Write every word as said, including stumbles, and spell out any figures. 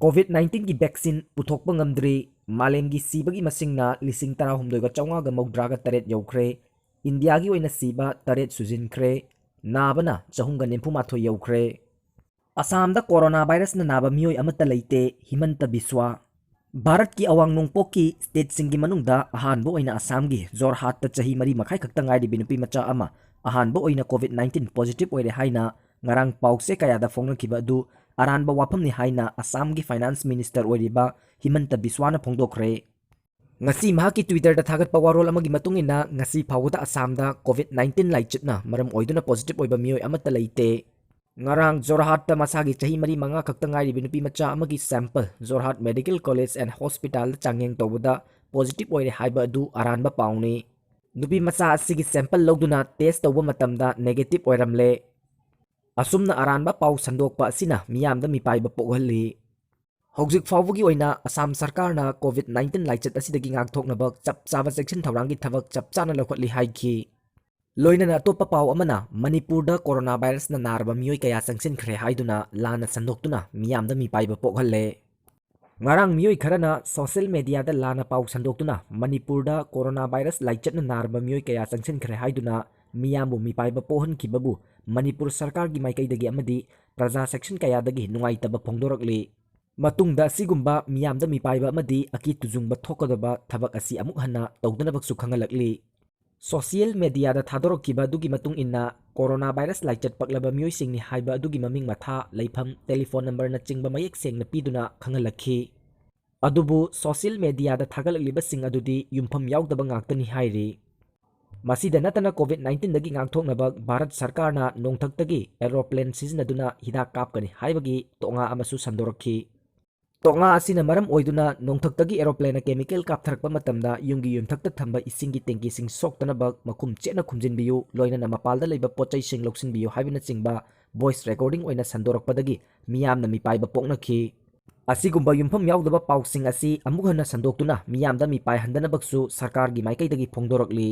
COVID ꯅꯥꯏꯟꯇꯤꯟꯒꯤ vaccine ꯄꯨꯊꯣꯛꯄ ꯉꯝꯗ꯭ꯔꯤ꯫ ꯃꯥꯂꯦꯝꯒꯤ ꯁꯤꯕꯒꯤ ꯃꯁꯤꯡꯅ ꯂꯤꯁꯤꯡ ꯇꯔꯥꯍꯨꯝꯗꯣꯏꯒ ꯆꯥꯝꯃꯉꯥꯒ ꯃꯧꯗ꯭ꯔꯥꯒ ꯇꯔꯦꯠ ꯌꯧꯈ꯭ꯔꯦ꯫ ꯏꯟꯗꯤꯌꯥꯒꯤ ꯑꯣꯏꯅ ꯁꯤꯕ ꯇꯔꯦꯠ ꯁꯨꯖꯤꯟꯈ꯭ꯔꯦ꯫ ꯅꯥꯕꯅ ꯆꯍꯨꯝꯒ ꯅꯤꯐꯨ ꯃꯥꯊꯣꯏ ꯌꯧꯈ꯭ꯔꯦ꯫ ꯑꯁꯥꯝꯗ ꯀꯣꯔꯣꯅꯥ ꯚꯥꯏꯔꯁꯅ ꯅꯥꯕ ꯃꯤꯑꯣꯏ ꯑꯃꯠꯇ ꯂꯩꯇꯦ, ꯍꯤꯃꯟꯇ ꯕꯤꯁ꯭ꯋꯥ꯫ ꯚꯥꯔꯠꯀꯤ ꯑꯋꯥꯡ ꯅꯣꯡꯄꯣꯛꯀꯤ ꯁ꯭ꯇꯦꯠꯁꯤꯡꯒꯤ ꯃꯅꯨꯡꯗ ꯑꯍꯥꯟꯕ ꯑꯣꯏꯅ ꯑꯁꯥꯝꯒꯤ ꯖꯣꯔꯍꯥꯠꯇ ꯆꯍꯤ ꯃꯔꯤ ꯃꯈꯥꯏ ꯈꯛꯇ ꯉꯥꯏꯔꯤꯕꯤ ꯅꯨꯄꯤ ꯃꯆꯥ ꯑꯃ ꯑꯍꯥꯟꯕ ꯑꯣꯏꯅ ꯀꯣꯚꯤꯗ ꯅꯥꯏꯟꯇꯤꯟ ꯄꯣꯖꯤꯇꯤꯚ ꯑꯣꯏꯔꯦ ꯍꯥꯏꯅ ꯉꯔꯥꯡ ꯄꯥꯎ ꯆꯦ ꯀꯌꯥꯗ ꯐꯣꯡꯅꯈꯤꯕ ꯑꯗꯨ ꯑꯔꯥꯟꯕ ꯋꯥꯐꯝꯅꯤ ꯍꯥꯏꯅ ꯑꯁꯥꯝꯒꯤ ꯐꯥꯏꯅꯥꯟꯁ ꯃꯤꯅꯤꯁꯇꯔ ꯑꯣꯏꯔꯤꯕ ꯍꯤꯃꯟꯇ ꯕꯤꯁ꯭ꯋꯥꯅ ꯐꯣꯡꯗꯣꯛꯈ꯭ꯔꯦ꯫ ꯉꯁꯤ ꯃꯍꯥꯛꯀꯤ Twitter-ꯗ ꯊꯥꯒꯠꯄ ꯋꯥꯔꯣꯜ ꯑꯃꯒꯤ ꯃꯇꯨꯡ ꯏꯟꯅ, ꯉꯁꯤ ꯐꯥꯎꯕꯗ ꯑꯁꯥꯝꯗ ꯀꯣꯚꯤꯗ ꯅꯥꯏꯟꯇꯤꯟ ꯂꯥꯏꯆꯠꯅ ꯃꯔꯝ ꯑꯣꯏꯗꯨꯅ ꯄꯣꯖꯤꯇꯤꯚ ꯑꯣꯏꯕ ꯃꯤꯑꯣꯏ ꯑꯃꯠꯇ ꯂꯩꯇꯦ꯫ ꯉꯔꯥꯡ ꯖꯣꯔꯍꯥꯠꯇ ꯃꯁꯥꯒꯤ ꯆꯍꯤ ꯃꯔꯤ ꯃꯉꯥ ꯈꯛꯇ ꯉꯥꯏꯔꯤꯕ ꯅꯨꯄꯤ ꯃꯆꯥ ꯑꯃꯒꯤ sample Jorhat medical college and ꯍꯣꯁꯄꯤꯇꯥꯜꯗ ꯆꯥꯡꯌꯦꯡ ꯇꯧꯕꯗ ꯄꯣꯖꯤꯇꯤꯚ ꯑꯣꯏꯔꯦ ꯍꯥꯏꯕ ꯑꯗꯨ ꯑꯔꯥꯟꯕ ꯄꯥꯎꯅꯤ꯫ ꯅꯨꯄꯤ ꯃꯆꯥ ꯑꯁꯤꯒꯤ ꯁꯦꯝꯄꯜ ꯂꯧꯗꯨꯅ ꯇꯦꯁ ꯇꯧꯕ ꯃꯇꯝꯗ ꯅꯦꯒꯦꯇꯤꯚ ꯑꯣꯏꯔꯝꯂꯦ꯫ ꯑꯁꯨꯝꯅ ꯑꯔꯥꯟꯕ ꯄꯥꯎ ꯁꯟꯗꯣꯛꯄ ꯑꯁꯤꯅ ꯃꯤꯌꯥꯝꯗ ꯃꯤꯄꯥꯏꯕ ꯄꯣꯛꯍꯜꯂꯤ꯫ ꯍꯧꯖꯤꯛ ꯐꯥꯎꯕꯒꯤ ꯑꯣꯏꯅ ꯑꯁꯥꯝ ꯁꯔꯀꯥꯔꯅ ꯀꯣꯚꯤꯗ ꯅꯥꯏꯟꯇꯤꯟ ꯂꯥꯏꯆꯠ ꯑꯁꯤꯗꯒꯤ ꯉꯥꯛꯊꯣꯛꯅꯕ ꯆꯞ ꯆꯥꯕ ꯆꯦꯛꯁꯤꯟ ꯊꯧꯔꯥꯡꯒꯤ ꯊꯕꯛ ꯆꯞ ꯆꯥꯅ ꯂꯧꯈꯠꯂꯤ ꯍꯥꯏꯈꯤ꯫ ꯂꯣꯏꯅꯅ ꯑꯇꯣꯞꯄ ꯄꯥꯎ ꯑꯃꯅ, ꯃꯅꯤꯄꯨꯔꯗ ꯀꯣꯔꯣꯅꯥ ꯚꯥꯏꯔꯁꯅ ꯅꯥꯔꯕ ꯃꯤꯑꯣꯏ ꯀꯌꯥ ꯆꯪꯁꯤꯟꯈ꯭ꯔꯦ ꯍꯥꯏꯗꯨꯅ ꯂꯥꯟꯅ ꯁꯟꯗꯣꯛꯇꯨꯅ ꯃꯤꯌꯥꯝꯗ ꯃꯤꯄꯥꯏꯕ ꯄꯣꯛꯍꯜꯂꯦ꯫ ꯉꯔꯥꯡ ꯃꯤꯑꯣꯏ ꯈꯔꯅ ꯁꯣꯁꯤꯌꯦꯜ ꯃꯦꯗꯤꯌꯥꯗ ꯂꯥꯟꯅ ꯄꯥꯎ ꯁꯟꯗꯣꯛꯇꯨꯅ ꯃꯅꯤꯄꯨꯔꯗ ꯀꯣꯔꯣꯅꯥ ꯚꯥꯏꯔꯁ ꯂꯥꯏꯆꯠꯅ ꯅꯥꯔꯕ ꯃꯤꯑꯣꯏ ꯀꯌꯥ ꯆꯪꯁꯤꯟꯈ꯭ꯔꯦ ꯍꯥꯏꯗꯨꯅ ꯃꯤꯌꯥꯝꯕꯨ ꯃꯤꯄꯥꯏꯕ ꯄꯣꯛꯍꯟꯈꯤꯕꯕꯨ ꯃꯅꯤꯄꯨꯔ ꯁꯔꯀꯥꯔꯒꯤ ꯃꯥꯏꯀꯩꯗꯒꯤ ꯑꯃꯗꯤ ꯄ꯭ꯔꯖꯥ ꯁꯦꯛꯁꯟ ꯀꯌꯥꯗꯒꯤ ꯅꯨꯡꯉꯥꯏꯇꯕ ꯐꯣꯡꯗꯣꯔꯛꯂꯤ꯫ ꯃꯇꯨꯡꯗ ꯑꯁꯤꯒꯨꯝꯕ ꯃꯤꯌꯥꯝꯗ ꯃꯤꯄꯥꯏꯕ ꯑꯃꯗꯤ ꯑꯀꯤ ꯇꯨꯖꯨꯡꯕ ꯊꯣꯛꯀꯗꯕ ꯊꯕꯛ ꯑꯁꯤ ꯑꯃꯨꯛ ꯍꯟꯅ ꯇꯧꯗꯅꯕꯁꯨ ꯈꯪꯍꯜꯂꯛꯂꯤ꯫ ꯁꯣꯁꯤꯌꯦꯜ ꯃꯦꯗꯤꯌꯥꯗ ꯊꯥꯗꯣꯔꯛꯈꯤꯕ ꯑꯗꯨꯒꯤ ꯃꯇꯨꯡ ꯏꯟꯅ, ꯀꯣꯔꯣꯅꯥ ꯚꯥꯏꯔꯁ ꯂꯥꯏꯆꯠ ꯄꯛꯂꯕ ꯃꯤꯑꯣꯏꯁꯤꯡꯅꯤ ꯍꯥꯏꯕ ꯑꯗꯨꯒꯤ ꯃꯃꯤꯡ ꯃꯊꯥ, ꯂꯩꯐꯝ, ꯇꯦꯂꯤꯐꯣꯟ ꯅꯝꯕꯔꯅꯆꯤꯡꯕ ꯃꯌꯦꯛ ꯁꯦꯡꯅ ꯄꯤꯗꯨꯅ ꯈꯪꯍꯜꯂꯛꯈꯤ꯫ ꯑꯗꯨꯕꯨ ꯁꯣꯁꯤꯌꯦꯜ ꯃꯦꯗꯤꯌꯥꯗ ꯊꯥꯒꯠꯂꯛꯂꯤꯕꯁꯤꯡ ꯑꯗꯨꯗꯤ ꯌꯨꯝꯐꯝ ꯌꯥꯎꯗꯕ ꯉꯥꯛꯇꯅꯤ ꯍꯥꯏꯔꯤ꯫ ꯃꯁꯤꯗ ꯅꯠꯇꯅ ꯀꯣꯚꯤꯗ ꯅꯥꯏꯟꯇꯤꯟꯗꯒꯤ ꯉꯥꯛꯊꯣꯛꯅꯕ ꯚꯥꯔꯠ ꯁꯔꯀꯥꯔꯅ ꯅꯣꯡꯊꯛꯇꯒꯤ ꯑꯦꯔꯣꯄ꯭ꯂꯦꯟ ꯁꯤꯖꯤꯟꯅꯗꯨꯅ ꯍꯤꯗꯥꯛ ꯀꯥꯞꯀꯅꯤ ꯍꯥꯏꯕꯒꯤ ꯇꯣꯉꯥ ꯑꯃꯁꯨ ꯁꯟꯗꯣꯔꯛꯈꯤ꯫ ꯇꯣꯉꯥ ꯑꯁꯤꯅ ꯃꯔꯝ ꯑꯣꯏꯗꯨꯅ ꯅꯣꯡꯊꯛꯇꯒꯤ ꯑꯦꯔꯣꯄ꯭ꯂꯦꯟꯅ ꯀꯦꯃꯤꯀꯦꯜ ꯀꯥꯞꯊꯔꯛꯄ ꯃꯇꯝꯗ ꯌꯨꯝꯒꯤ ꯌꯨꯝꯊꯛꯇ ꯊꯝꯕ ꯏꯁꯤꯡꯒꯤ ꯇꯦꯡꯀꯤꯁꯤꯡ ꯁꯣꯛꯇꯅꯕ ꯃꯈꯨꯝ ꯆꯦꯠꯅ ꯈꯨꯝꯖꯤꯟꯕꯤꯌꯨ, ꯂꯣꯏꯅꯅ ꯃꯄꯥꯜꯗ ꯂꯩꯕ ꯄꯣꯠ ꯆꯩꯁꯤꯡ ꯂꯧꯁꯤꯟꯕꯤꯌꯨ ꯍꯥꯏꯕꯅꯆꯤꯡꯕ ꯚꯣꯏꯁ ꯔꯦꯀꯣꯔꯗꯤꯡ ꯑꯣꯏꯅ ꯁꯟꯗꯣꯔꯛꯄꯗꯒꯤ ꯃꯤꯌꯥꯝꯅ ꯃꯤꯄꯥꯏꯕ ꯄꯣꯛꯅꯈꯤ꯫ ꯑꯁꯤꯒꯨꯝꯕ ꯌꯨꯝꯐꯝ ꯌꯥꯎꯗꯕ ꯄꯥꯎꯁꯤꯡ ꯑꯁꯤ ꯑꯃꯨꯛ ꯍꯟꯅ ꯁꯟꯗꯣꯛꯇꯨꯅ ꯃꯤꯌꯥꯝꯗ ꯃꯤꯄꯥꯏꯍꯟꯗꯅꯕꯁꯨ ꯁꯔꯀꯥꯔꯒꯤ ꯃꯥꯏꯀꯩꯗꯒꯤ ꯐꯣꯡꯗꯣꯔꯛꯂꯤ꯫